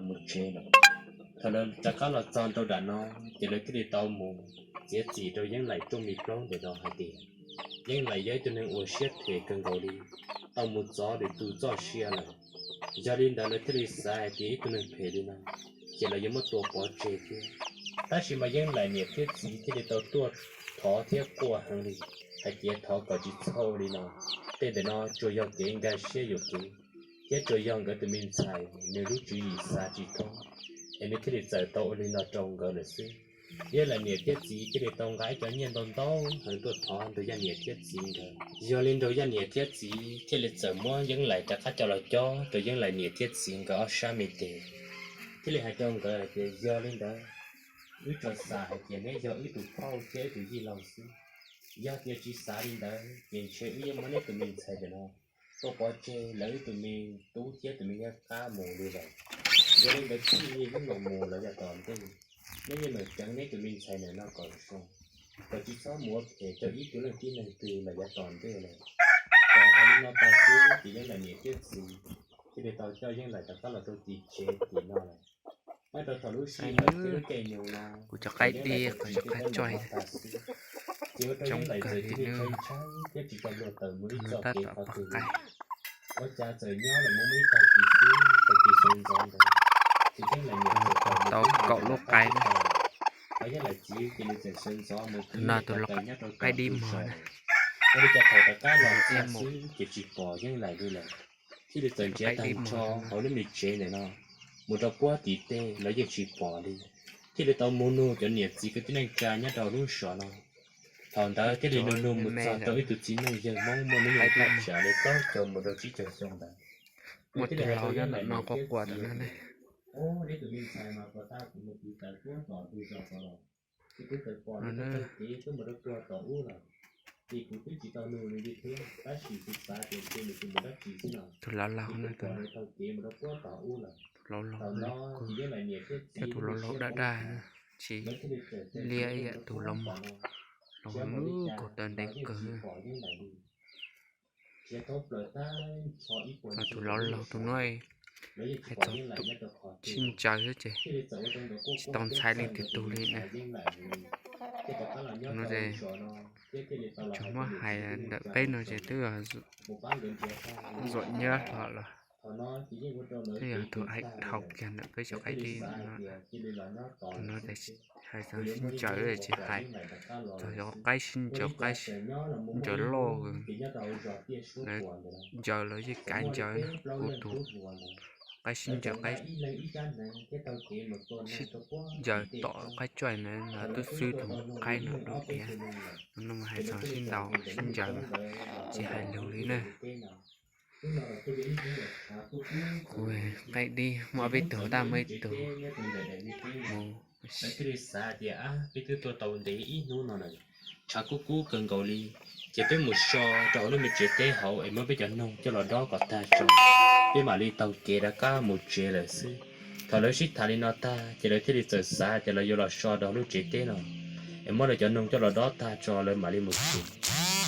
mus tsev lawm. Thaum lawv rov qab los txog nram no, ces lawv thiaj li tau mus txiav txim rau Yeeb Laim rooj mi plaub ntawm no hais tias Yeeb Laim yog ib tug neeg uas siab phem kawg nkaus li, tau mus txov lwm tus txoj sia lawm. Yog li ntawd lawv thiaj li xav hais tias ib tug neeg phem li no ces lawv yuav muab tua pov tseg thiab. Tab sis mas Yeeb Laim niam thiab txiv thiaj li tau tuaj thov thiab quaj heev li hais tias thov kom tsis txhob ua li no, tej ntawm no tsuas yog kev nkag siab yuam kev thiab tsuas yog nkawd tus me ntxhais nws lub tswv yim xav tsis thoob, es nws thiaj li txawm tau ua li no rau nkawd lawm xwb. Yeeb Laim niam thiab txiv thiaj li tau nqa ib cov nyiaj ntau ntau heev tuaj thov nrog Yeeb Laim niam thiab txiv nkawd. Yog li nrog Yeeb Laim niam thiab txiv thiaj li txawm muab Yeeb Laim rov qab coj los cob rau Yeeb Laim niam thiab txiv nkawd ob sab me tes, thiaj li hais rau nkawd hais tias yog li ntawd, wb tsuas xav hais tias neb yog wb tus phauj thiab wb tus yij laug xwb. Yog tias tsis xav li ntawd ces ntshe wb yeej muab neb tus me ntxhais ntawm no tua pov tseg, lawv wb tus me tub thiab tus me nyab qab mus li lawm. Yog li ntawd txij li hnub no mus lawm yav tom ntej, neb yeej meem ceev neb tus me ntxhais ntawm no kom zoo, kom tsis txhob mus ua phem rau ib tug leej tib neeg twg lawm yav tom ntej lawm. Thaum hais li no tag xwb ces Yeeb Laim niam thiab txiv thiaj li tau coj Yeeb Laim rov qab los rau tim tsev tim no lawm. Nyob rau thaum lub sij hawm thiab lub caij nyoog no, kuv cov qaib dib, kuv cov qaib tsoi coob kawg li nawb. Thiab tsis tau luag tawm mus ib txoj kev qhov twg li. Ua cas txawm nyob los muaj ib tag kis xwb, tag kis sawv ntxov ntawd, ces Yeeb Laim niam tau kaum lub qaib na. Yeeb Laim txiv ces nws txawm sawv ntxov mus kwv tus qaib dib mog na. Ua li cas thaum rov qab los txog xwb ces tsis pom Yeeb Laim li lawm. Thiaj li txawm nrhiav tag nrho hauv lub me tsev ntawm no mus rau puag tim tej los yeej tsis pom li. Thiaj li tau mus nug cov niam txiv kwv tij neej tsa nyob rau lub zos no. Thaum ntawd thiaj li nug nug mus txog rau ib tug txiv neej yawg Hmoob muaj hnub nyoog thaj tsam li plaub caug mus rau tsib caug xyoo ntawd. Muaj tus laus nyob ntawm no quaj quaj ntawm no ne. Tus laus laus no, tus laus laus no, cov tus laus laus daj daj, tsis liab ib yam tus laus mos, laus lub kaus taw ntev kawg. Tus laus laus tus no hais txog sib ntsaws xwb ces tsis tau ntxhais leej twg tug li na. Tus no ces tsuas muab hais ntawm peb no ces twb zuam nyab hlo los, twb yog tus hais dhau kiag ntawm peb cov qaib dib no. Tus no hais txog sib ntsaws ces hais txog cov qaib sib ntsaws, qaib sib ntsaws loj, lawv ntsaws lawv yeej kav ntsaws, kuv tus qaib sib ntsaws, qaib sib ntsaws tom qaib tsuaj na, lawv twb xwb tus qaib no dua tiag. No mas hais txog sib ntaus sib ntsaws mas tsis hais lus li na. Kuv qaib dib muaj ob peb tug, tab muaj ib tug mus. Lawv thiaj li xav tias, ab, peb twb tuaj tau ntev ib hnub no lawm, tshav kub kub kawg nkaus li, ces peb mus so rau hauv lub me tsev teb hauv es muab peb cov noog coj los dob kom tag tso, peb mam li taug kev rov qab mus tsev lawm xwb. Thaum lawv sib tham li no tag ces lawv thiaj li txawm xav tias lawv yuav los so rau hauv lub tsev teb no es muab lawv cov noog coj los dob tag tso lawv mam li mus tsev.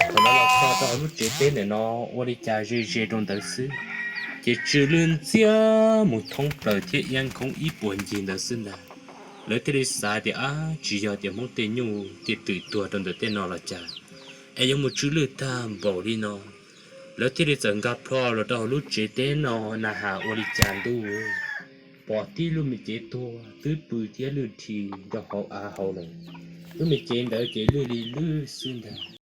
Thaum lawv los so rau hauv lub tsev teb ntawm no, ua li cas ze ze rau ntawd xwb, ces tsw lwj ntxiag mus thoob plaws thiab iab khoob ib puag ncig ntawd xwb ntag. Lawv thiaj li xav tias, ab, tsis yog tias Hmoob tej nyuj thiaj twm tuag rau ntawm tej no los cas, es yuav mus tsw lwj tag npaum li no. Lawv thiaj li txawm nkag plho los rau hauv lub tsev teb no na has ua li cas ntuj, pom tib lub me cev tuag twb pw thiab lwj dhi rau hauv av hauv lawm. Lub me cev ntawd ces lwj li lwj xwb ntag.